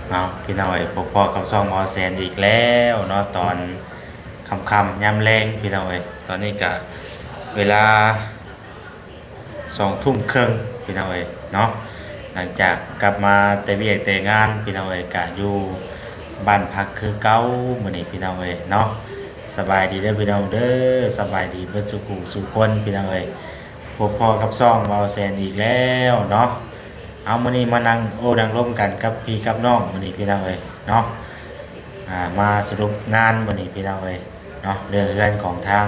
ເອົາ ພີ່ນ້ອງເອີຍ ພົບພໍ້ກັບຊ່ອງເບົາແສນອີກແລ້ວເນາະ ຕອນຄ່ຳໆ ຍາມແລງ ພີ່ນ້ອງເອີຍ. ຕອນນີ້ກະເວລາສອງທຸ່ມເຄິ່ງ ພີ່ນ້ອງເອີຍເນາະ. ຫຼັງຈາກກັບມາແຕ່ວຽກແຕ່ງານ ພີ່ນ້ອງເອີຍ ກະຢູ່ບ້ານພັກຄືເກົ່າມື້ນີ້ ພີ່ນ້ອງເອີຍເນາະ. ສະບາຍດີເດີພີ່ນ້ອງເດີ ສະບາຍດີເບິດສູ່ຜູ້ສູ່ຄົນ ພີ່ນ້ອງເອີຍ. ພົບພໍ້ກັບຊ່ອງເບົາແສນອີກແລ້ວເນາະ. ເອົາ ມື້ນີ້ມານັ່ງໂອ້ນັ່ງລົມກັນກັບພີ່ກັບນ້ອງມື້ນີ້ ພີ່ນ້ອງເອີຍເນາະ. ອ່າ ມາສະຫຼຸບງານມື້ນີ້ ພີ່ນ້ອງເອີຍເນາະ ເລື່ອງເຮືອນຂອງທາງ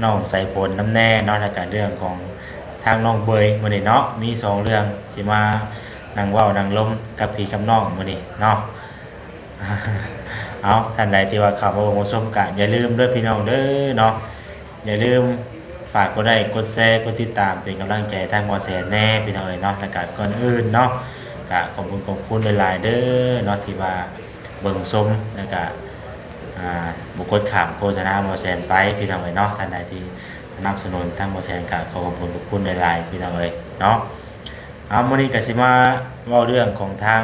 ນ້ອງສາຍຝົນນຳແດ່ເນາະ ແລ້ວກະເລື່ອງຂອງທາງນ້ອງເບີຍມື້ນີ້ເນາະ. ມີສອງເລື່ອງຊິມານັ່ງເວົ້ານັ່ງລົມກັບພີ່ກັບນ້ອງມື້ນີ້ເນາະ. ເອົາ ທ່ານໃດທີ່ວ່າເຂົ້າມາເບິ່ງມາຊົມກະຢ່າລືມເດີພີ່ນ້ອງເດີເນາະ. ຢ່າລືມຝາກກົດໄລ້ກົດແຊກົດຕິດຕາມເປັນກຳລັງໃຈທາງເບົາແສນແດ່ ພີ່ນ້ອງເອີຍເນາະ. ແລ້ວກະກ່ອນອື່ນເນາະ ກະຂອບຄຸນຂອບຄຸນຫຼາຍໆເດີເນາະ ທີ່ວ່າເບິ່ງຊົມ ແລ້ວກະ ອ່າ ບໍ່ກົດຂ້າມໂຄສະນາເບົາແສນໄປ ພີ່ນ້ອງເອີຍເນາະ. ທ່ານໃດທີ່ສະໜັບສະໜູນທາງເບົາແສນ ກະຂໍຂອບຄຸນຂອບຄຸນຫຼາຍໆ ພີ່ນ້ອງເອີຍເນາະ. ເອົາ ມື້ນີ້ກະຊິມາເວົ້າເລື່ອງຂອງທາງ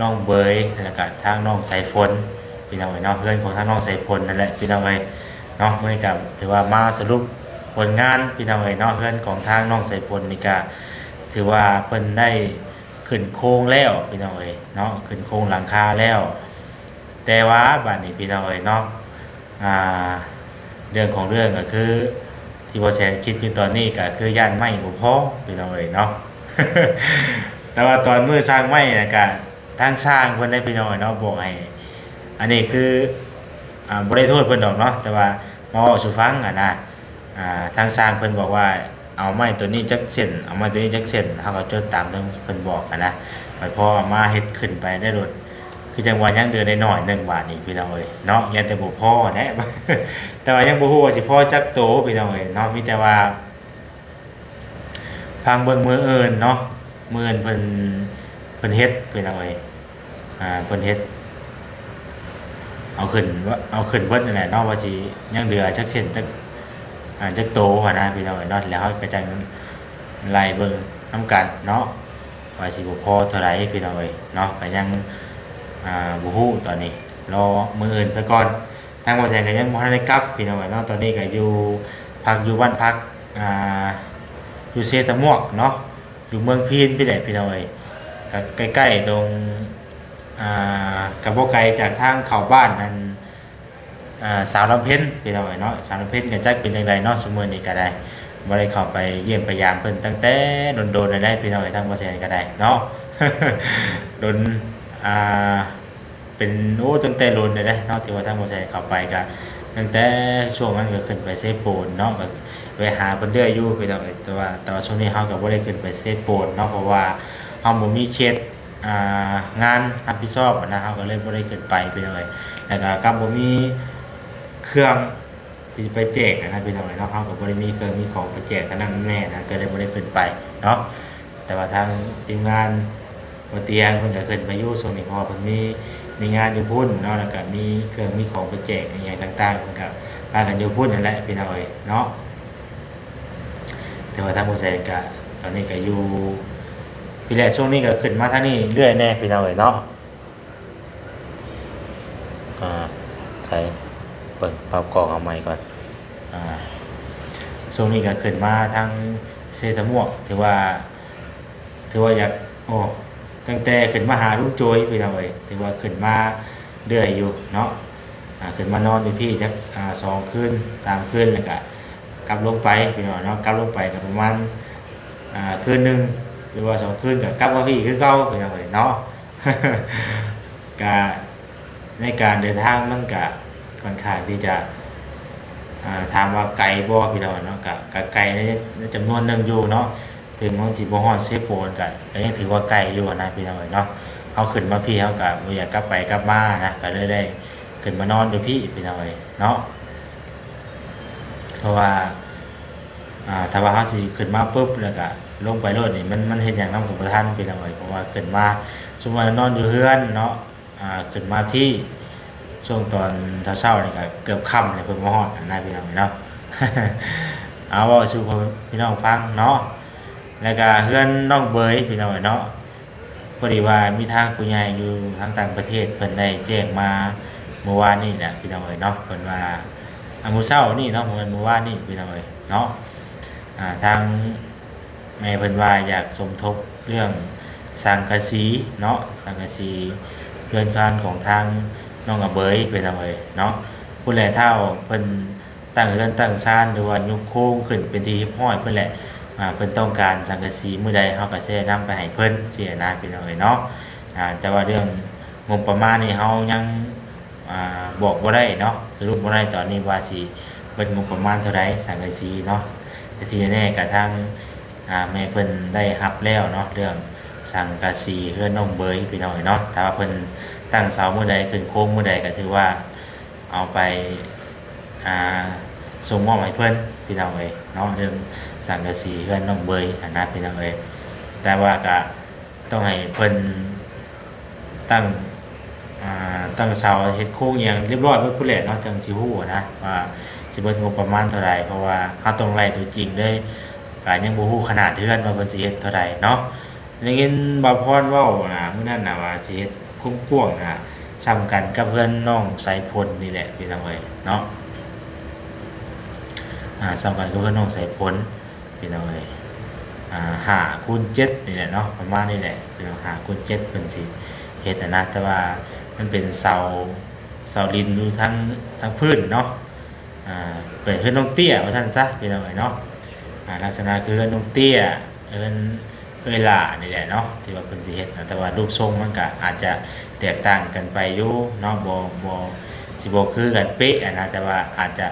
ນ້ອງເບີຍ ແລ້ວກະທາງນ້ອງສາຍຝົນ ພີ່ນ້ອງເອີຍເນາະ. ເຮືອນຂອງທາງນ້ອງສາຍຝົນນັ້ນແຫຼະ ພີ່ນ້ອງເອີຍເນາະ. ມື້ນີ້ກະຖືວ່າມາສະຫຼຸບຜົນງານ ພີ່ນ້ອງເອີຍເນາະ. ເຮືອນຂອງທາງນ້ອງສາຍຝົນນີ້ກະຖືວ່າເພິ່ນໄດ້ຂຶ້ນໂຄງແລ້ວ ພີ່ນ້ອງເອີຍເນາະ ຂຶ້ນໂຄງຫຼັງຄາແລ້ວ. ແຕ່ວ່າບາດນີ້ ພີ່ນ້ອງເອີຍເນາະ ອ່າ ເລື່ອງຂອງເລື່ອງກະຄື ທີ່ເບົາແສນຄິດຢູ່ຕອນນີ້ກະຄືຢ້ານໄມ້ບໍ່ພໍ ພີ່ນ້ອງເອີຍເນາະ. ແຕ່ວ່າຕອນມື້ສ້າງໄມ້ນະ ກະທາງຊ່າງເພິ່ນໄດ້ ພີ່ນ້ອງເອີຍເນາະ ບອກໃຫ້ ອັນນີ້ຄື ອ່າ ບໍ່ໄດ້ໂທດເພິ່ນດອກເນາະ ແຕ່ວ່າມາເວົ້າສູ່ຟັງຫັ້ນນະ. ອ່າ ທາງຊ່າງເພິ່ນບອກວ່າ ເອົາໄມ້ໂຕນີ້ຈັກເສັ້ນ ເອົາໄມ້ໂຕນີ້ຈັກເສັ້ນ ເຮົາກໍຈົດຕາມທີ່ເພິ່ນບອກຫັ້ນນະ. ບັດພໍເອົາມາເຮັດຂຶ້ນໄປໄດ້ໂລດ ຄືຈັ່ງວ່າຍັງເຫຼືອໄດ້ໜ້ອຍໜຶ່ງບາດນີ້ ພີ່ນ້ອງເອີຍເນາະ. ຢ້ານແຕ່ບໍ່ພໍແຫຼະ ແຕ່ວ່າຍັງບໍ່ຮູ້ວ່າຊິພໍຈັກໂຕ ພີ່ນ້ອງເອີຍເນາະ. ມີແຕ່ວ່າຟັງເບິ່ງມື້ອື່ນເນາະ ມື້ອື່ນເພິ່ນ ເພິ່ນເຮັດ ພີ່ນ້ອງເອີຍ ອ່າ ເພິ່ນເຮັດ ເອົາຂຶ້ນ ເອົາຂຶ້ນເບິດນັ້ນແຫຼະເນາະ ວ່າຊິຍັງເຫຼືອຈັກເສັ້ນ ຈັກ ອ່າ ຈັກໂຕຫັ້ນນະ ພີ່ນ້ອງເອີຍເນາະ. ແລ້ວເຮົາກໍຈັ່ງໄລ່ເບິ່ງນຳກັນເນາະ ວ່າຊິບໍ່ພໍເທົ່າໃດ ພີ່ນ້ອງເອີຍເນາະ. ກໍຍັງ ອ່າ ບໍ່ຮູ້ຕອນນີ້ ລໍມື້ອື່ນສາກ່ອນ. ທາງເບົາແສນກໍຍັງບໍ່ທັນໄດ້ກັບ ພີ່ນ້ອງເອີຍເນາະ. ຕອນນີ້ກໍຢູ່ ພັກຢູ່ບ້ານພັກ ອ່າ ຢູ່ເຊຕະມວກເນາະ ຢູ່ເມືອງພີນພີ້ແຫຼະ ພີ່ນ້ອງເອີຍ. ກໍໃກ້ໆຕົງ ອ່າ ກໍບໍ່ໄກຈາກທາງເຂົ້າບ້ານອັນ ອ່າ ສາວລຳເພັນ ພີ່ນ້ອງເອີຍເນາະ. ສາວລຳເພັນກໍຈັກເປັນຈັ່ງໃດເນາະ ຊຸມມື້ນີ້ກໍໄດ້ ບໍ່ໄດ້ເຂົ້າໄປຢ້ຽມໄປຢາມເພິ່ນຕັ້ງແຕ່ດົນໆແລ້ວເດ້ ພີ່ນ້ອງເອີຍ ທາງເບົາແສນກໍໄດ້ເນາະ. ດົນ ອ່າ ເປັນ ໂອ້ ຕັ້ງແຕ່ດົນແລ້ວເດ້ເນາະ ທີ່ວ່າທາງເບົາແສນເຂົ້າໄປ ກໍຕັ້ງແຕ່ຊ່ວງນັ້ນກໍຂຶ້ນໄປເຊໂປນເນາະ ກໍແວະຫາເພິ່ນເລື້ອຍຢູ່ ພີ່ນ້ອງເອີຍ. ແຕ່ວ່າ ແຕ່ວ່າຊ່ວງນີ້ເຮົາກໍບໍ່ໄດ້ຂຶ້ນໄປເຊໂປນເນາະ ເພາະວ່າເຮົາບໍ່ມີເຂດ ອ່າ ງານຮັບຜິດຊອບຫັ້ນນະ ເຮົາກໍເລີຍບໍ່ໄດ້ຂຶ້ນໄປ ພີ່ນ້ອງເອີຍ. ແລ້ວກໍກັບບໍ່ມີເຄື່ອງທີ່ຈະໄປແຈກຫັ້ນນະ ພີ່ນ້ອງເອີຍເນາະ. ເຮົາກໍບໍ່ໄດ້ມີເຄື່ອງມີຂອງໄປແຈກທາງນັ້ນແນ່ນະ ກໍເລີຍບໍ່ໄດ້ຂຶ້ນໄປເນາະ. ແຕ່ວ່າທາງທີມງານບໍ່ຕຽງເພິ່ນກໍຂຶ້ນໄປຢູ່ຊ່ວງນີ້ ເພາະວ່າເພິ່ນມີ ມີງານຢູ່ພຸ້ນເນາະ ແລ້ວກໍມີເຄື່ອງມີຂອງໄປແຈກອີ່ຫຍັງຕ່າງໆ ເພິ່ນກໍພາກັນຢູ່ພຸ້ນນັ້ນແຫຼະ ພີ່ນ້ອງເອີຍເນາະ. ແຕ່ວ່າທາງບໍ່ແສນກະ ຕອນນີ້ກະຢູ່ພີ້ແຫຼະ ຊ່ວງນີ້ກະຂຶ້ນມາທາງນີ້ເລື້ອຍແດ່ພີ່ນ້ອງເອີຍເນາະ. ອ່າ ໃສ່ ເບິ່ງປັບກ້ອງເອົາໃໝ່ກ່ອນ. ອ່າ ຊ່ວງນີ້ກະຂຶ້ນມາທາງເຊຕະມວກ ຖືວ່າ ຖືວ່າຢາກ ໂອ້ ຕັ້ງແຕ່ຂຶ້ນມາຫາລຸງໂຈຍພີ່ນ້ອງເອີຍ ຖືວ່າຂຶ້ນມາເລື້ອຍຢູ່ເນາະ. ອ່າ ຂຶ້ນມານອນຢູ່ພີ້ຈັກ ອ່າ ສອງຄືນ ສາມຄືນ ແລ້ວກະກັບລົງໄປພີ່ນ້ອງເນາະ. ກັບລົງໄປກະປະມານ ອ່າ ຄືນໜຶ່ງ ຫຼືວ່າສອງຄືນ ກະກັບມາພີ້ຄືເກົ່າພີ່ນ້ອງເອີຍເນາະ. ກະໃນການເດີນທາງມັນກະຄ່ອນຂ້າງທີ່ຈະ ອ່າ ຖາມວ່າໄກບໍ່ພີ່ນ້ອງເນາະ ກະ ກະໄກໃນ ໃນຈຳນວນໜຶ່ງຢູ່ເນາະ. ເຖິງມັນຊິບໍ່ຮອດເຊໂປນ ກະ ກະຍັງຖືວ່າໄກຢູ່ຫັ້ນນະພີ່ນ້ອງເອີຍເນາະ. ເຮົາຂຶ້ນມາພີ້ ເຮົາກະບໍ່ຢາກກັບໄປກັບມານະ ກະເລີຍໄດ້ຂຶ້ນມານອນຢູ່ພີ້ພີ່ນ້ອງເອີຍເນາະ. ເພາະວ່າ ອ່າ ຖ້າວ່າເຮົາຊິຂຶ້ນມາປຶບ ແລ້ວກະລົງໄປໂລດນີ້ ມັນ ມັນເຮັດຫຍັງນຳກະບໍ່ທັນພີ່ນ້ອງເອີຍ. ເພາະວ່າຂຶ້ນມາ ສົມມຸດວ່ານອນຢູ່ເຮືອນເນາະ ອ່າ ຂຶ້ນມາພີ້ ຊ່ວງຕອນເຊົ້າໆນີ້ກະເກືອບຄ່ຳແລ້ວ ເພິ່ນມາຮອດຫັ້ນນະພີ່ນ້ອງເອີຍເນາະ. ເອົາ ເວົ້າສູ່ພໍ່ແມ່ພີ່ນ້ອງຟັງເນາະ. ແລ້ວກະເຮືອນນ້ອງເບີຍພີ່ນ້ອງເອີຍເນາະ ພໍດີວ່າມີທາງຜູ້ໃຫຍ່ຢູ່ທາງຕ່າງປະເທດ ເພິ່ນໄດ້ແຈ້ງມາມື້ວານນີ້ແຫຼະພີ່ນ້ອງເອີຍເນາະ. ເພິ່ນວ່າ ອາ ມື້ເຊົ້ານີ້ເນາະ ບໍ່ແມ່ນມື້ວານນີ້ພີ່ນ້ອງເອີຍເນາະ. ອາ ທາງແມ່ເພິ່ນວ່າຢາກສົມທົບເລື່ອງສັງກະສີເນາະ ສັງກະສີເຮືອນຄານຂອງທາງນ້ອງອະເບີຍພີ່ນ້ອງເອີຍເນາະ. ພຸ້ນແຫຼະ ທ້າວເພິ່ນ ຕັ້ງເຮືອນຕັ້ງຊານ ຫຼືວ່າຍົກໂຄງຂຶ້ນເປັນທີ່ຮຽບຮ້ອຍພຸ້ນແຫຼະ. ອາ ເພິ່ນຕ້ອງການສັງກະສີມື້ໃດ ເຮົາກໍຊິນຳໄປໃຫ້ເພິ່ນຊີ້ນະພີ່ນ້ອງເອີຍເນາະ. ອາ ແຕ່ວ່າເລື່ອງງົບປະມານນີ້ ເຮົາຍັງ ອາ ບອກບໍ່ໄດ້ເນາະ ສະຫຼຸບບໍ່ໄດ້ຕອນນີ້ວ່າຊິເບິດງົບປະມານເທົ່າໃດສັງກະສີເນາະ. ແຕ່ທີ່ແນ່ໆ ກະທາງ ອາ ແມ່ເພິ່ນໄດ້ຮັບແລ້ວເນາະ ເລື່ອງສັງກະສີເຮືອນນ້ອງເບີຍພີ່ນ້ອງເອີຍເນາະ. ຖ້າວ່າເພິ່ນຕັ້ງເສົາມື້ໃດ ຂຶ້ນໂຄງມື້ໃດ ກໍຖືວ່າ ເອົາໄປ ອາ ສົ່ງມອບໃຫ້ເພິ່ນພີ່ນ້ອງເອີຍເນາະ ເລື່ອງສັງກະສີເຮືອນນ້ອງເບີຍຫັ້ນນະພີ່ນ້ອງເອີຍ. ແຕ່ວ່າກະຕ້ອງໃຫ້ເພິ່ນຕັ້ງ ອາ ຕັ້ງເສົາເຮັດໂຄງຫຍັງຮຽບຮ້ອຍເບິດພຸ້ນແຫຼະເນາະ ຈັ່ງຊິຮູ້ນະວ່າຊິເບິດງົບປະມານເທົ່າໃດ ເພາະວ່າເຮົາຕ້ອງໄລ່ຕົວຈິງເລີຍ ກະຍັງບໍ່ຮູ້ຂະໜາດເຮືອນວ່າເພິ່ນຊິເຮັດເທົ່າໃດເນາະ. ໄດ້ຍິນບ່າວພອນເວົ້ານະ ມື້ນັ້ນນະວ່າຊິເຮັດກວ້າງໆນະ ສ່ຳກັນກັບເຮືອນນ້ອງສາຍຝົນນີ້ແຫຼະພີ່ນ້ອງເອີຍເນາະ. ອາ ສ່ຳກັນກັບເຮືອນນ້ອງສາຍຝົນພີ່ນ້ອງເອີຍ ອາ ຫ້າຄູນເຈັດນີ້ແຫຼະເນາະ ປະມານນີ້ແຫຼະພີ່ນ້ອງ ຫ້າຄູນເຈັດເພິ່ນຊິເຮັດຫັ້ນນະ. ແຕ່ວ່າມັນເປັນເສົາ ເສົາລິນຢູ່ທາງ ທາງພື້ນເນາະ. ອາ ເປັນເຮືອນນ້ອງເຕ້ຍວ່າຊັ້ນຊະພີ່ນ້ອງເອີຍເນາະ. ອາ ລັກສະນະຄືເຮືອນນ້ອງເຕ້ຍ ເຮືອນເອື້ອຍຫຼ້ານີ້ແຫຼະເນາະ ທີ່ວ່າເພິ່ນຊິເຮັດນະ. ແຕ່ວ່າຮູບຊົງມັນກະອາດຈະແຕກຕ່າງກັນໄປຢູ່ເນາະ ບໍ່ ບໍ່ ຊິບໍ່ຄືກັນເປະຫັ້ນນະ ແຕ່ວ່າອາດຈະ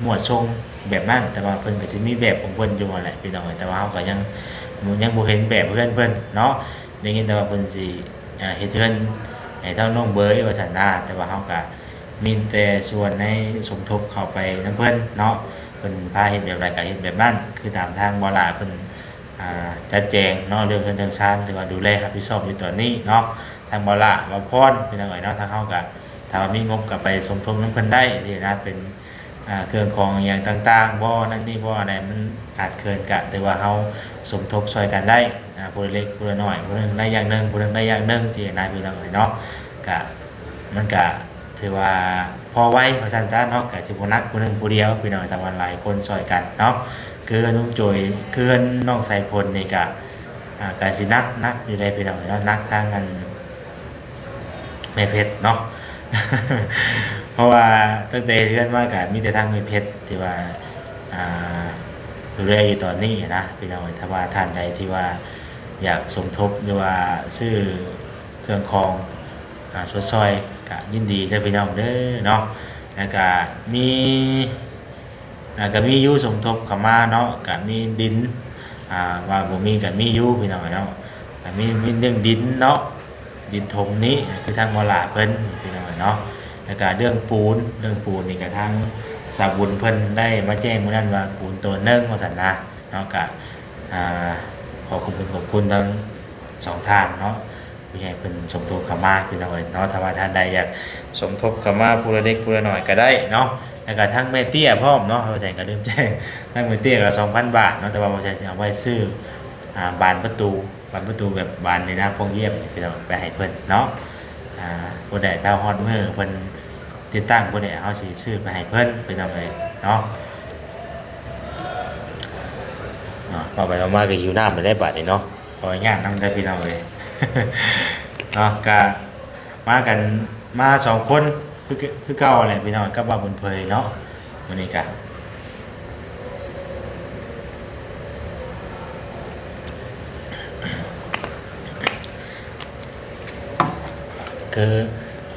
ໝວດຊົງແບບນັ້ນ ແຕ່ວ່າເພິ່ນກະຊິມີແບບຂອງເພິ່ນຢູ່ຫັ້ນແຫຼະພີ່ນ້ອງເອີຍ. ແຕ່ວ່າເຮົາກະຍັງ ຍັງບໍ່ເຫັນແບບເຮືອນເພິ່ນເນາະ. ໄດ້ຍິນແຕ່ວ່າເພິ່ນຊິ ອາ ເຮັດເຮືອນໃຫ້ທາງນ້ອງເບີຍວ່າຊັ້ນນະ ແຕ່ວ່າເຮົາກະມີແຕ່ສ່ວນໃນສົມທົບເຂົ້າໄປນຳເພິ່ນເນາະ ເພິ່ນພາເຮັດແບບໃດກະເຮັດແບບນັ້ນ ຄືຕາມທາງບໍ່ຫຼ້າເພິ່ນ ອາ ຈັດແຈງເນາະ ເລື່ອງເຮືອນເລື່ອງຊານ ຫຼືວ່າດູແລຮັບຜິດຊອບຢູ່ຕອນນີ້ເນາະ. ທາງບໍ່ຫຼ້າ ບ່າວພອນ ພີ່ນ້ອງເອີຍເນາະ ທາງເຮົາກະ ຖ້າວ່າມີງົບກະໄປສົມທົບນຳເພິ່ນໄດ້ຊີ້ນະ ເປັນ ອາ ເຄື່ອງຂອງອີ່ຫຍັງຕ່າງໆບໍ່ ນັ້ນນີ້ບໍ່ ອັນໃດມັນຂາດເຂີນກະຖືວ່າເຮົາສົມທົບຊ່ອຍກັນໄດ້ ອາ ຜູ້ລະເລັກຜູ້ລະໜ້ອຍ ຜູ້ໜຶ່ງໄດ້ຢ່າງໜຶ່ງ ຜູ້ໜຶ່ງໄດ້ຢ່າງໜຶ່ງຊີ້ນະພີ່ນ້ອງເອີຍເນາະ. ກະ ມັນກະຖືວ່າພໍໄຫວວ່າຊັ້ນຊະເນາະ ກະຊິບໍ່ໜັກຜູ້ໜຶ່ງຜູ້ດຽວພີ່ນ້ອງ ແຕ່ວ່າຫຼາຍຄົນຊ່ອຍກັນເນາະ. ຄືເຮືອນລຸງໂຈຍ ຄືເຮືອນນ້ອງສາຍຝົນນີ້ກະ ອາ ກະຊິໜັກ ໜັກຢູ່ເດ້ພີ່ນ້ອງເນາະ ໜັກທາງອັນ ແມ່ເພັດເນາະ ເພາະວ່າຕັ້ງແຕ່ເຮັດເຮືອນມາກະມີແຕ່ທາງແມ່ເພັດທີ່ວ່າ ອ່າ ດູແລຢູ່ຕອນນີ້ນະພີ່ນ້ອງເອີຍ. ຖ້າວ່າທ່ານໃດທີ່ວ່າຢາກສົມທົບ ຫຼືວ່າຊື້ເຄື່ອງຂອງ ອ່າ ຊົດຊ່ອຍ ກະຍິນດີເດີພີ່ນ້ອງເດີເນາະ. ແລ້ວກະມີ ອ່າ ກະມີຢູ່ສົມທົບເຂົ້າມາເນາະ ກະມີດິນ ອ່າ ວ່າບໍ່ມີກະມີຢູ່ພີ່ນ້ອງເນາະ ກະມີ ມີເລື່ອງດິນເນາະ ດິນຖົມນີ້ ຄືທາງບໍ່ຫຼ້າເພິ່ນພີ່ນ້ອງເນາະ. ແລ້ວກະເລື່ອງປູນ ເລື່ອງປູນນີ້ກະທາງສາວບຸນເພິ່ນໄດ້ມາແຈ້ງມື້ນັ້ນວ່າປູນໂຕໜຶ່ງວ່າຊັ້ນນະເນາະ. ກະ ອ່າ ຂໍຂອບຄຸນຂອບຄຸນທັງສອງທ່ານເນາະ ຜູ້ໃຫຍ່ເພິ່ນສົມທົບເຂົ້າມາພີ່ນ້ອງເອີຍເນາະ. ຖ້າວ່າທ່ານໃດຢາກສົມທົບເຂົ້າມາຜູ້ລະເລັກຜູ້ລະໜ້ອຍກະໄດ້ເນາະ. ແລ້ວກະທັງແມ່ເຕ້ຍພ້ອມເນາະ ວ່າຊັ້ນກະລືມແຈ້ງ ທັງແມ່ເຕ້ຍກະສອງພັນບາດເນາະ ແຕ່ວ່າບໍ່ໃຊ່ຊິເອົາໄວ້ຊື້ ອ່າ ບານປະຕູ ບານປະຕູແບບບານໃນໜ້າປ່ອງຢ້ຽມພີ່ນ້ອງ ໄປໃຫ້ເພິ່ນເນາະ. ອ່າ ຜູ້ໃດຖ້າຮອດມື້ເພິ່ນຕິດຕັ້ງ ຜູ້ໃດເຮົາຊິຊື້ໄປໃຫ້ເພິ່ນພີ່ນ້ອງເອີຍເນາະ. ອ່າ ເວົ້າໄປເວົ້າມາກະຫິວນ້ຳແລ້ວໄດ໋ບາດນີ້ເນາະ. ຂໍອະນຸຍາດນຳເດີພີ່ນ້ອງເອີຍເນາະ. ກະມາກັນ ມາສອງຄົນ ຄື ຄືເກົ່າແຫຼະພີ່ນ້ອງ ກັບບ່າວບຸນເຜີຍເນາະ. ມື້ນີ້ກະ ຄື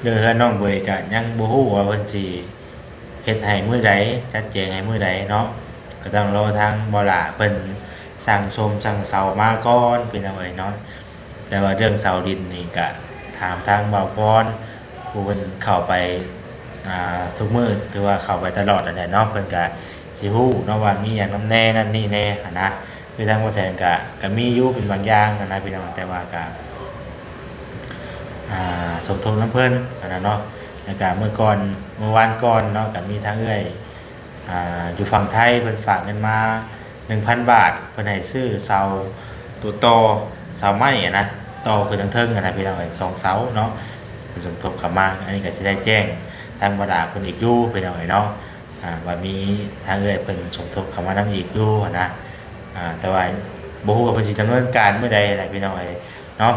ເລື່ອງເຮືອນນ້ອງເບີຍກະຍັງບໍ່ຮູ້ວ່າເພິ່ນຊິ ເຮັດໃຫ້ມື້ໃດ ຈັດແຈງໃຫ້ມື້ໃດເນາະ. ກະຕ້ອງລໍທາງບໍ່ຫຼ້າເພິ່ນສັ່ງຊົມສັ່ງເສົາມາກ່ອນພີ່ນ້ອງເອີຍເນາະ. ແຕ່ວ່າເລື່ອງເສົາດິນນີ້ກະຖາມທາງບ່າວພອນ ຜູ້ເພິ່ນເຂົ້າໄປ ອ່າ ທຸກມື້ ຖືວ່າເຂົ້າໄປຕະຫຼອດຫັ້ນແຫຼະເນາະ ເພິ່ນກະຊິຮູ້ເນາະວ່າມີຫຍັງນຳແນ່ ນັ້ນນີ້ແນ່ຫັ້ນນະ. ຄືທາງບໍ່ແສນກະ ກະມີຢູ່ເປັນບາງຢ່າງຫັ້ນນະພີ່ນ້ອງ ແຕ່ວ່າກະ ອ່າ ສົມທົບນຳເພິ່ນຫັ້ນນະເນາະ. ແລ້ວກະມື້ກ່ອນ ມື້ວານກ່ອນເນາະ ກະມີທາງເອື້ອຍ ອ່າ ຢູ່ຝັ່ງໄທ ເພິ່ນຝາກເງິນມາໜຶ່ງພັນບາດ ເພິ່ນໃຫ້ຊື້ເສົາ ຕົວຕໍ່ເສົາໄມ້ຫັ້ນນະ ຕໍ່ຂຶ້ນທາງເທິງຫັ້ນນະພີ່ນ້ອງເອີຍ ສອງເສົາເນາະ ສົມທົບເຂົ້າມາ. ອັນນີ້ກໍຊິໄດ້ແຈ້ງທາງບັນດາເພິ່ນອີກຢູ່ພີ່ນ້ອງເອີຍເນາະ ອ່າ ວ່າມີທາງເອື້ອຍເພິ່ນສົມທົບເຂົ້າມານຳອີກຢູ່ຫັ້ນນະ. ອ່າ ແຕ່ວ່າບໍ່ຮູ້ວ່າເພິ່ນຊິດຳເນີນການມື້ໃດແຫຼະພີ່ນ້ອງເອີຍເນາະ.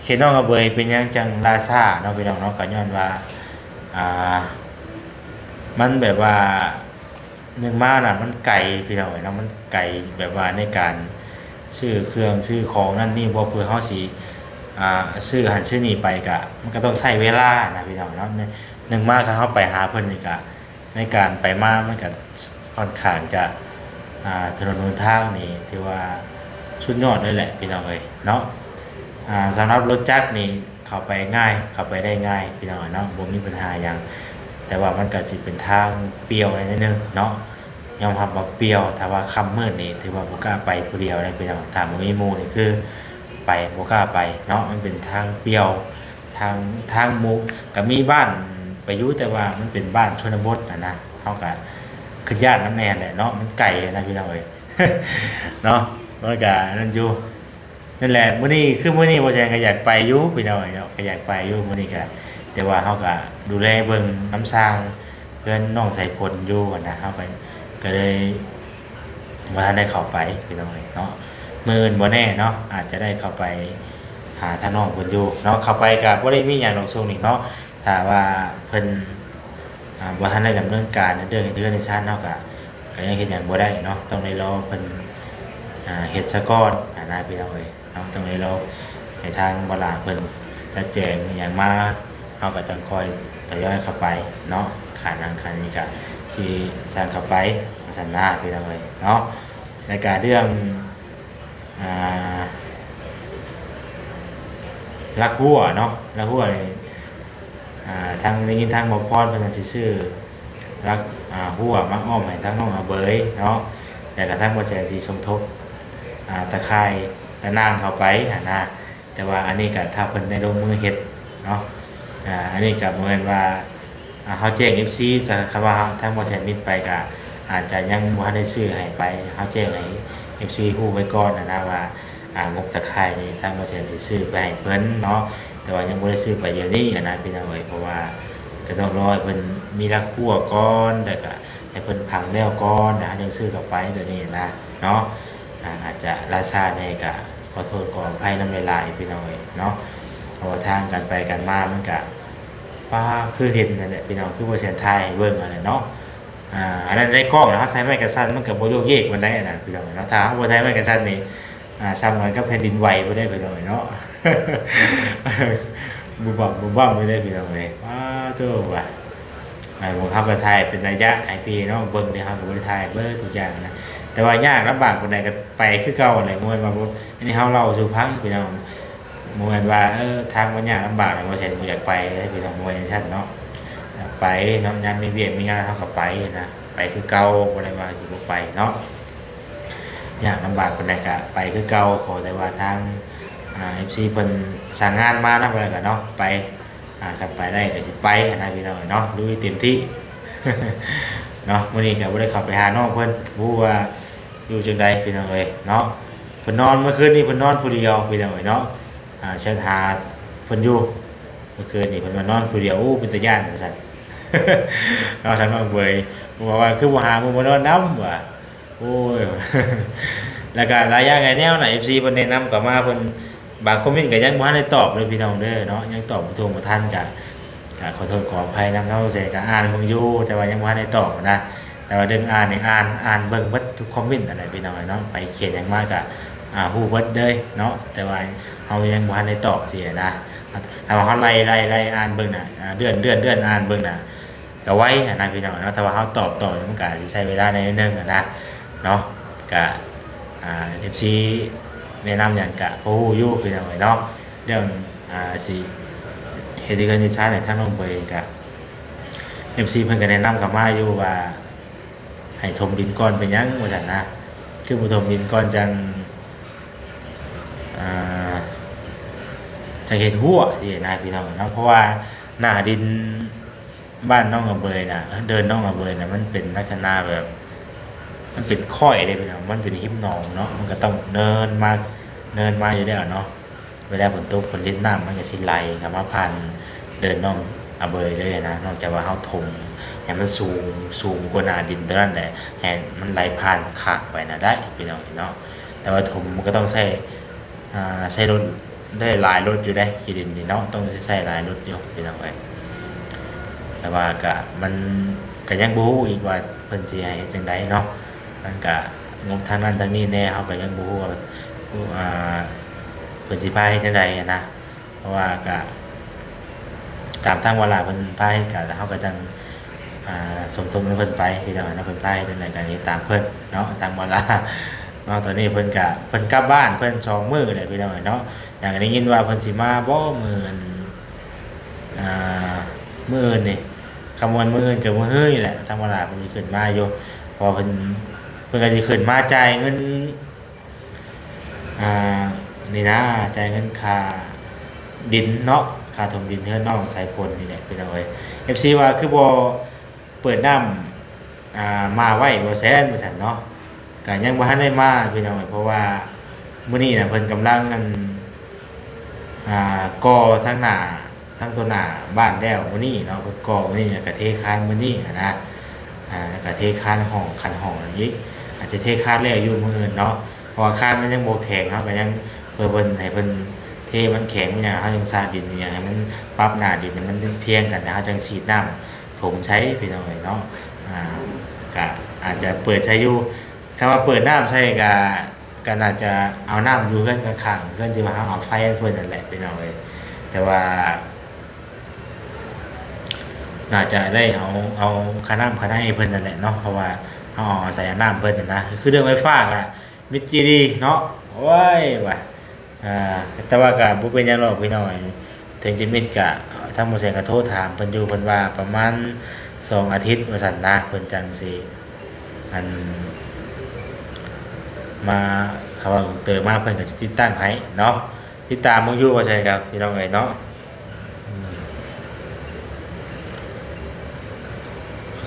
ເຂດໜອງອະເບີຍເປັນຫຍັງຈັ່ງລ່າຊ້າເນາະພີ່ນ້ອງເນາະ ກໍຍ້ອນວ່າ ອ່າ ມັນແບບວ່າ ໜຶ່ງມານະ ມັນໄກພີ່ນ້ອງເອີຍເນາະ ມັນໄກແບບວ່າໃນການຊື້ເຄື່ອງຊື້ຂອງນັ້ນນີ້ ບໍ່ ເພື່ອເຮົາຊິ ອ່າ ຊື້ຫັ້ນຊື້ນີ້ໄປກະ ມັນກໍຕ້ອງໃຊ້ເວລານະພີ່ນ້ອງເນາະ. ໜຶ່ງມາ ຄັນເຮົາໄປຫາເພິ່ນນີ້ກະ ໃນການໄປມາມັນກະຂ້ອນຂ້າງຈະ ອ່າ ຖະໜົນຫົນທາງນີ້ຖືວ່າສຸດຍອດເລີຍແຫຼະພີ່ນ້ອງເອີຍເນາະ. ອ່າ ສຳລັບລົດຈັກນີ້ ເຂົ້າໄປງ່າຍ ເຂົ້າໄປໄດ້ງ່າຍພີ່ນ້ອງເນາະ ບໍ່ມີບັນຫາຫຍັງ. ແຕ່ວ່າມັນກໍຊິເປັນທາງປ່ຽວໜ້ອຍໜຶ່ງເນາະ ຍອມຮັບວ່າປ່ຽວ. ຖ້າວ່າຄ່ຳມືດນີ້ຖືວ່າບໍ່ກ້າໄປຜູ້ດຽວເດ້ພີ່ນ້ອງ ຖ້າບໍ່ມີໝູ່ນີ້ຄືໄປບໍ່ກ້າໄປເນາະ. ມັນເປັນທາງປ່ຽວ ທາງ ທາງໝູ່ ກໍມີບ້ານໄປຢູ່ ແຕ່ວ່າມັນເປັນບ້ານຊົນນະບົດຫັ້ນນະ ເຮົາກໍຄິດຢ້ານນຳແດ່ແຫຼະເນາະ ມັນໄກນະພີ່ນ້ອງເອີຍເນາະ ມັນກໍນັ້ນຢູ່. ນັ້ນແຫຼະ ມື້ນີ້ ຄືມື້ນີ້ບໍ່ແສນກໍຢາກໄປຢູ່ພີ່ນ້ອງເອີຍເນາະ ກໍຢາກໄປຢູ່ມື້ນີ້ກໍ ແຕ່ວ່າເຮົາກໍດູແລເບິ່ງນຳຊ່າງເຮືອນນ້ອງສາຍຝົນຢູ່ຫັ້ນນະ ເຮົາກໍ ກໍເລີຍບໍ່ທັນໄດ້ເຂົ້າໄປພີ່ນ້ອງເອີຍເນາະ. ມື້ອື່ນບໍ່ແນ່ເນາະ ອາດຈະໄດ້ເຂົ້າໄປຫາທາງນ້ອງເພິ່ນຢູ່ເນາະ. ເຂົ້າໄປກໍບໍ່ໄດ້ມີຫຍັງດອກຊ່ວງນີ້ເນາະ ຖ້າວ່າເພິ່ນ ອ່າ ບໍ່ທັນໄດ້ດຳເນີນການໃນເລື່ອງເຮັດເຮືອນເຮັດຊານ ເຮົາກໍ ກໍຍັງເຮັດຫຍັງບໍ່ໄດ້ເນາະ ຕ້ອງໄດ້ລໍເພິ່ນ ອ່າ ເຮັດສາກ່ອນຫັ້ນນະພີ່ນ້ອງເອີຍເນາະ. ຕ້ອງໄດ້ລໍໃຫ້ທາງບໍ່ຫຼ້າເພິ່ນຈັດແຈງອີ່ຫຍັງມາ ເຮົາກໍຈັ່ງຄ່ອຍທະຍອຍເຂົ້າໄປເນາະ ຂານັ້ນຂານີ້ກໍຊິສ້າງເຂົ້າໄປວ່າຊັ້ນນະພີ່ນ້ອງເອີຍເນາະ. ແລ້ວກໍເລື່ອງ ອ່າ ຫຼັກຮົ້ວເນາະ ຫຼັກຮົ້ວນີ້ ອ່າ ທາງ ໄດ້ຍິນທາງໝໍພອນເພິ່ນວ່າຊິຊື້ຫຼັກ ອ່າ ຮົ້ວມາອ້ອມໃຫ້ທາງນ້ອງອາເບີຍເນາະ ແລ້ວກໍທາງໝໍແສນຊິສົມທົບ ອ່າ ຕາຂ່າຍຕາໜ່າງເຂົ້າໄປຫັ້ນນະ. ແຕ່ວ່າອັນນີ້ກໍຖ້າເພິ່ນໄດ້ລົງມືເຮັດເນາະ ອ່າ ອັນນີ້ກໍບໍ່ແມ່ນວ່າ ອ່າ ເຮົາແຈ້ງເອັຟຊີ ຖ້າ ຄັນວ່າທາງໝໍແສນມິດໄປກໍອາດຈະຍັງບໍ່ທັນໄດ້ຊື້ໃຫ້ໄປ ເຮົາແຈ້ງໃຫ້ເອັຟຊີຮູ້ໄວ້ກ່ອນຫັ້ນນະວ່າ ອ່າ ງົບຕາຂ່າຍນີ້ທາງໝໍແສນຊິຊື້ໄປໃຫ້ເພິ່ນເນາະ ແຕ່ວ່າຍັງບໍ່ໄດ້ຊື້ໄປດຽວນີ້ຫັ້ນນະພີ່ນ້ອງເອີຍ ເພາະວ່າກໍຕ້ອງລໍໃຫ້ເພິ່ນມີຫຼັກຮົ້ວກ່ອນ ແລ້ວກໍໃຫ້ເພິ່ນພັງແລ້ວກ່ອນ ແລ້ວເຮົາຈັ່ງຊື້ເຂົ້າໄປຕົວນີ້ຫັ້ນນະເນາະ. ອ່າ ອາດຈະລ່າຊ້າແດ່ກໍ ຂໍໂທດຂໍອະໄພນຳຫຼາຍໆ ພີ່ນ້ອງເອີຍເນາະ ເພາະວ່າທາງການໄປການມາມັນກະ ປ້າ ຄືເຫັນນັ້ນແຫຼະພີ່ນ້ອງ ຄືບໍ່ແສນຖ່າຍໃຫ້ເບິ່ງຫັ້ນແຫຼະເນາະ. ອ່າ ອັນນັ້ນໃນກ້ອງນະ ເຮົາໃສ່ໄມ້ກັນສັ່ນມັນກະບໍ່ໂຍກເຢກປານໃດຫັ້ນນະພີ່ນ້ອງເນາະ ຖ້າເຮົາບໍ່ໃສ່ໄມ້ກັນສັ່ນນີ້ ອ່າ ສ່ຳກັນກັບແຜ່ນດິນໄຫວພຸ້ນເດ້ພີ່ນ້ອງເອີຍເນາະ ບຶບບັບບຶບບັບຢູ່ເດ້ພີ່ນ້ອງເອີຍ ປ້າໂທ້ວ່າ. ອ່າ ພວກເຮົາກໍຖ່າຍເປັນໄລຍະໃຫ້ພີ່ນ້ອງເບິ່ງເດ້ ເຮົາກໍບໍ່ໄດ້ຖ່າຍເບິດທຸກຢ່າງນະ ແຕ່ວ່າຍາກລຳບາກປານໃດກໍໄປຄືເກົ່າແຫຼະ ບໍ່ແມ່ນວ່າບໍ່ ອັນນີ້ເຮົາເລົ່າສູ່ຟັງພີ່ນ້ອງ ບໍ່ແມ່ນວ່າ ເອີ ທາງມັນຍາກລຳບາກແລ້ວບໍ່ແຊນບໍ່ຢາກໄປເດ້ພີ່ນ້ອງ ບໍ່ແມ່ນຈັ່ງຊັ້ນເນາະ ຢາກໄປເນາະ ຍາມມີວຽກມີງານເຮົາກໍໄປນະ ໄປຄືເກົ່າ ບໍ່ໄດ້ວ່າຊິບໍ່ໄປເນາະ ຍາກລຳບາກປານໃດກໍໄປຄືເກົ່າ ຂໍແຕ່ວ່າທາງ ອ່າ ເອັຟຊີ ເພິ່ນສັ່ງງານມານຳ ແລ້ວກໍເນາະ ໄປ ອ່າ ຄັນໄປໄດ້ກໍຊິໄປຫັ້ນນະພີ່ນ້ອງເນາະ ລຸຍເຕັມທີ່ເນາະ. ມື້ນີ້ກໍບໍ່ໄດ້ເຂົ້າໄປຫານ້ອງເພິ່ນ ບໍ່ຮູ້ວ່າຢູ່ຈັ່ງໃດພີ່ນ້ອງເອີຍເນາະ ເພິ່ນນອນ ເມື່ອຄືນນີ້ເພິ່ນນອນຜູ້ດຽວພີ່ນ້ອງເອີຍເນາະ ອ່າ ແຊັດຫາເພິ່ນຢູ່ ເມື່ອຄືນນີ້ເພິ່ນວ່ານອນຜູ້ດຽວ ໂອ້ ເປັນຕາຢ້ານວ່າຊັ້ນເນາະ ທາງນ້ອງເບີຍ ເພາະວ່າຄືບໍ່ຫາໝູ່ມານອນນຳວ່າ ໂອ້ຍ ແລ້ວກະຫຼາຍຢ່າງຫຼາຍແນວນະ ເອັຟຊີ ເພິ່ນແນະນຳເຂົ້າມາ ເພິ່ນ ບາງຄອມເມັນກໍຍັງບໍ່ທັນໄດ້ຕອບເດີພີ່ນ້ອງເດີເນາະ ຍັງຕອບບໍ່ທົ່ວບໍ່ທັນ ກະ ກະຂໍໂທດຂໍອະໄພນຳ ທາງແສນກະອ່ານເບິ່ງຢູ່ ແຕ່ວ່າຍັງບໍ່ທັນໄດ້ຕອບນະ ແຕ່ວ່າເລື່ອງອ່ານນີ້ ອ່ານ ອ່ານເບິ່ງເບິດທຸກຄອມເມັນຫັ້ນແຫຼະພີ່ນ້ອງເນາະ ໃຜຂຽນຫຍັງມາກະ ອ່າ ຮູ້ເບິດເລີຍເນາະ ແຕ່ວ່າເຮົາຍັງບໍ່ທັນໄດ້ຕອບຊີ້ນະ ຖ້າວ່າເຮົາໄລ່ ໄລ່ ໄລ່ອ່ານເບິ່ງນະ ອ່າ ເລື່ອນ ເລື່ອນ ເລື່ອນອ່ານເບິ່ງນະ ກະໄວຫັ້ນນະພີ່ນ້ອງເນາະ ຖ້າວ່າເຮົາຕອບຕໍ່ມັນກະອາດຊິໃຊ້ເວລາໜ້ອຍໜຶ່ງຫັ້ນນະເນາະ ກະ ອ່າ ເອັຟຊີ ແນະນຳຫຍັງກະພໍຮູ້ຢູ່ພີ່ນ້ອງເອີຍເນາະ ເລື່ອງ ອ່າ ຊິເຮັດເຮືອນເຮັດຊານໃຫ້ທາງນ້ອງເບີຍເອງກະ ເອັຟຊີ ເພິ່ນກະແນະນຳເຂົ້າມາຢູ່ວ່າ ໃຫ້ຖົມດິນກ່ອນເປັນຫຍັງວ່າຊັ້ນນະ ຄືບໍ່ຖົມດິນກ່ອນຈັ່ງ ອ່າ ຈັ່ງເຮັດຮົ້ວຊີ້ນະພີ່ນ້ອງເນາະ ເພາະວ່າໜ້າດິນ ບ້ານໜອງອະເບີຍນະ ເດີ່ນໜອງອະເບີຍນະ ມັນເປັນລັກສະນະແບບ ມັນເປັນຄ້ອຍເດ້ພີ່ນ້ອງ ມັນເປັນຮິມໜອງເນາະ ມັນກໍຕ້ອງເນີນມາ ເນີນມາຢູ່ແລ້ວເນາະ ເວລາຝົນຕົກຝົນລິນ ນ້ຳມັນກໍຊິໄຫຼເຂົ້າມາຜ່ານເດີ່ນໜອງອາເບີຍເລີຍນະ, ນອກຈາກວ່າເຮົາຖົມໃຫ້ມັນສູງ, ສູງກວ່າໜ້າດິນຕົວນັ້ນແຫຼະ, ໃຫ້ມັນໄຫຼຜ່ານຄາກໄປນະໄດ້ ພີ່ນ້ອງເອີຍເນາະ. ແຕ່ວ່າຖົມມັນກໍຕ້ອງໃຊ້ ອ່າ ໃຊ້ລົດ ໄດ້ຫຼາຍລົດຢູ່ເດ້ ຂີ້ດິນນີ້ເນາະ, ຕ້ອງຊິໃຊ້ຫຼາຍລົດຢູ່ ພີ່ນ້ອງເອີຍ. ແຕ່ວ່າກະ ມັນກະຍັງບໍ່ຮູ້ອີກວ່າເພິ່ນຊິໃຫ້ເຮັດຈັ່ງໃດເນາະ, ມັນກະງົບທາງນັ້ນທາງນີ້ແດ່ ເຮົາກະຍັງບໍ່ຮູ້ວ່າ ອ່າ ເພິ່ນຊິພາເຮັດແນວໃດຫັ້ນນະ. ເພາະວ່າກະຕາມທາງວາລະເພິ່ນພາເຮັດ ກະເຮົາກະຈັ່ງ ອ່າ ສົມທົບນຳເພິ່ນໄປ ພີ່ນ້ອງເນາະ. ເພິ່ນພາເຮັດແນວໃດກະເຮັດຕາມເພິ່ນເນາະ ທາງວາລະເນາະ. ຕອນນີ້ເພິ່ນກະ ເພິ່ນກັບບ້ານເພິ່ນສອງມື້ແຫຼະ ພີ່ນ້ອງເນາະ. ຢາກໄດ້ຍິນວ່າເພິ່ນຊິມາບໍ່ມື້ ອ່າ ມື້ອື່ນນີ້, ຄຳວ່າມື້ອື່ນກໍມື້ຮືນີ້ແຫຼະ ທາງວາລະເພິ່ນຊິຂຶ້ນມາຢູ່. ເພາະວ່າເພິ່ນ ເພິ່ນກໍຊິຂຶ້ນມາຈ່າຍເງິນ ອ່າ ນີ້ນະ ຈ່າຍເງິນຄ່າດິນເນາະ, ຄ່າຖົມດິນເຮືອນນ້ອງສາຍຝົນນີ້ແຫຼະ ພີ່ນ້ອງເອີຍ. ເອັຟຊີ ວ່າຄືບໍ່ເປີດນ້ຳ ອ່າ ມາໄວ້ບໍ່ແຊນ ວ່າຊັ້ນເນາະ, ກະຍັງບໍ່ທັນໄດ້ມາ ພີ່ນ້ອງເອີຍ. ເພາະວ່າມື້ນີ້ນະ ເພິ່ນກຳລັງ ອັນ ອ່າ ກໍ່ທາງໜ້າ ທາງຕົວໜ້າບ້ານແລ້ວມື້ນີ້ເນາະ, ເພິ່ນກໍ່ມື້ນີ້ ແລ້ວກະເທຄານມື້ນີ້ຫັ້ນນະ. ອ່າ ແລ້ວກະເທຄານຫ້ອງ ຂັ້ນຫ້ອງອີກ, ອາດຈະເທຄານແລ້ວຢູ່ມື້ອື່ນເນາະ. ເພາະວ່າຄານມັນຍັງບໍ່ແຂງ ເຮົາກໍຍັງ ເພື່ອເພິ່ນ ໃຫ້ເພິ່ນເທມັນແຂງມັນຫຍັງ ເຮົາຈຶ່ງສາດດິນອີຫຍັງໃຫ້ມັນ ປັບໜ້າດິນໃຫ້ມັນພຽງກັນ ແລ້ວເຮົາຈັ່ງສີດນ້ຳຖົມໃສ່ ພີ່ນ້ອງເອີຍເນາະ. ອ່າ ກະອາດຈະເປີດໃສ່ຢູ່, ຖ້າວ່າເປີດນ້ຳໃສ່ກະ ກໍໜ້າຈະເອົານ້ຳຢູ່ເຮືອນຂ້າງໆ ເຮືອນທີ່ວ່າເຮົາເອົາໄຟໃຫ້ເພິ່ນນັ້ນແຫຼະ ພີ່ນ້ອງເອີຍ. ແຕ່ວ່າໜ້າຈະໄດ້ເອົາ ເອົາຄ່ານ້ຳຄ່າໃນໃຫ້ເພິ່ນນັ້ນແຫຼະເນາະ, ເພາະວ່າເຮົາເອົາ ອາໄສເອົານ້ຳເພິ່ນຫັ້ນນະ. ຄືເລື່ອງໄຟຟ້າກະມິດຈີດີເນາະ, ໂອ້ຍ ວ່າ ອ່າ ແຕ່ວ່າກະບໍ່ເປັນຫຍັງດອກ ພີ່ນ້ອງເອີຍ. ເຖິງຈະມິດກະ ທາງໝໍແສງກະໂທຖາມເພິ່ນຢູ່, ເພິ່ນວ່າປະມານສອງອາທິດວ່າຊັ້ນນະ ເພິ່ນຈັ່ງຊິ ອັນ ມາ ເຂົາວ່າເຕີມາເພິ່ນກໍຊິຕິດຕັ້ງໃຫ້ເນາະ. ຕິດຕາມເບິ່ງຢູ່ວ່າຊັ້ນກັບ ພີ່ນ້ອງເອີຍເນາະ. ອື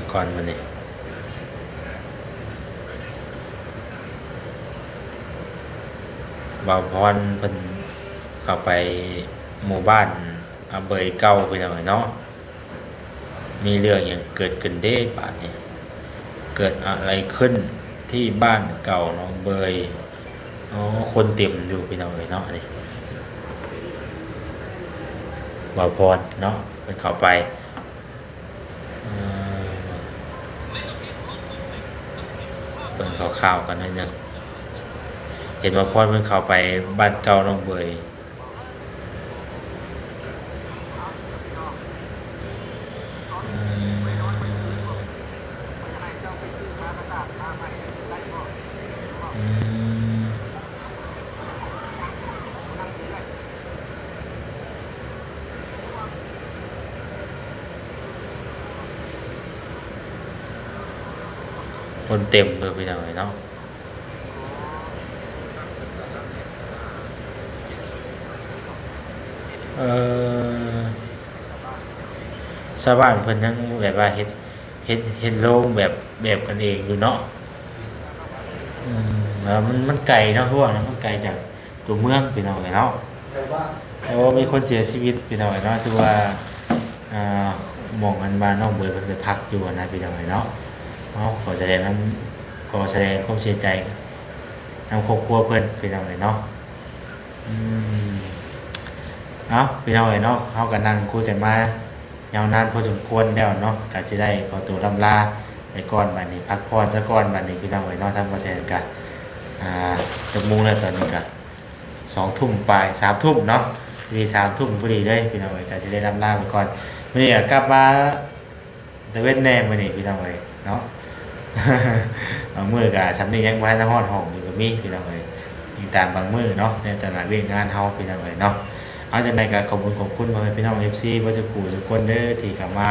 ມ ກ່ອນມື້ນີ້ ບ່າວພອນເພິ່ນເຂົ້າໄປໝູ່ບ້ານອາເບີຍເກົ່າ ພີ່ນ້ອງເອີຍເນາະ. ມີເລື່ອງຫຍັງເກີດຂຶ້ນເດ້ບາດນີ້? ເກີດອະໄລຂຶ້ນທີ່ບ້ານເກົ່າໜອງເບີຍ? ອໍ ຄົນເຕັມຢູ່ ພີ່ນ້ອງເອີຍເນາະ. ນີ້ ບ່າວພອນເນາະ ເພິ່ນເຂົ້າໄປ ເອີ ເບິ່ງຂ່າວໆກັນໜ້ອຍໜຶ່ງ. ເຫັນວ່າພອນເພິ່ນເຂົ້າໄປບ້ານເກົ່າໜອງເບີຍ. ຄົນເຕັມເລີຍ ພີ່ນ້ອງເອີຍເນາະ. ເອີ ຊາວບ້ານເພິ່ນຍັງແບບວ່າເຮັດ ເຮັດ ເຮັດໂລງແບບ ແບບກັນເອງຢູ່ເນາະ. ອືມ ແລ້ວມັນ ມັນໄກເນາະ ຄືວ່ານະ ມັນໄກຈາກຕົວເມືອງ ພີ່ນ້ອງເອີຍເນາະ. ໂອ້ ມີຄົນເສຍຊີວິດ ພີ່ນ້ອງເອີຍເນາະ. ຖືວ່າ ອ່າ ໝ່ອງອັນວ່ານ້ອງເບີຍເພິ່ນໄປພັກຢູ່ຫັ້ນນະ ພີ່ນ້ອງເອີຍເນາະ. ເອົາ ຂໍສະແດງນຳ ຂໍສະແດງຄວາມເສຍໃຈນຳຄອບຄົວເພິ່ນ ພີ່ນ້ອງເອີຍເນາະ. ອືມ ເອົາ ພີ່ນ້ອງເອີຍເນາະ, ເຮົາກໍນັ່ງຄຸຍກັນມາຍາວນານພໍສົມຄວນແລ້ວເນາະ, ກໍຊິໄດ້ຂໍຕົວລ່ຳລາໄປກ່ອນບາດນີ້, ພັກຜ່ອນຊະກ່ອນບາດນີ້ ພີ່ນ້ອງເອີຍເນາະ. ທາງບໍ່ແຊນກໍ ອ່າ ຈັກໂມງແລ້ວ? ຕອນນີ້ກໍສອງທຸ່ມປາຍ ສາມທຸ່ມເນາະ, ນີ້ສາມທຸ່ມພໍດີເລີຍ ພີ່ນ້ອງເອີຍ. ກໍຊິໄດ້ລ່ຳລາໄປກ່ອນ, ມື້ນີ້ກໍກັບມາ ຕາເວັນແດ່ມື້ນີ້ ພີ່ນ້ອງເອີຍເນາະ. ບາງມື້ກໍສ່ຳນີ້ຍັງບໍ່ທັນຮອດຫ້ອງຢູ່ກໍມີ ພີ່ນ້ອງເອີຍ, ອີງຕາມບາງມື້ເນາະ ໃນຕາລາງວຽກງານເຮົາ ພີ່ນ້ອງເອີຍເນາະ. ເອົາ ຈັ່ງໃດກໍຂອບຄຸນ ຂອບຄຸນພໍ່ແມ່ພີ່ນ້ອງ ເອັຟຊີ ເບິດສູ່ຜູ້ສູ່ຄົນເດີ ທີ່ເຂົ້າມາ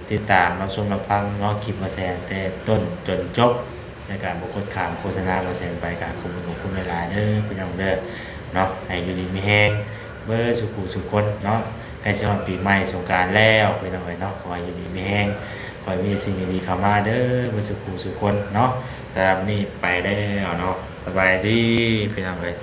ຕິດຕາມຮັບຊົມຮັບຟັງເນາະ ຄລິບບ່າວແສນແຕ່ຕົ້ນຈົນຈົບ ແລະກະບໍ່ກົດຂ້າມໂຄສະນາບ່າວແສນໄປ. ກະຂອບຄຸນ ຂອບຄຸນຫຼາຍໆເດີ ພີ່ນ້ອງເດີເນາະ. ໃຫ້ຢູ່ດີມີແຮງເບິດສູ່ຜູ້ສູ່ຄົນເນາະ. ໃກ້ຊິຮອດປີໃໝ່ສົງການແລ້ວ ພີ່ນ້ອງເອີຍເນາະ, ຂໍໃຫ້ຢູ່ດີມີແຮງ, ຂໍໃຫ້ມີສິ່ງດີໆເຂົ້າມາເດີ ເບິດສູ່ຜູ້ສູ່ຄົນເນາະ. ສຳລັບມື້ນີ້ໄປແລ້ວເນາະ, ສະບາຍດີ ພີ່ນ້ອງເອີຍ.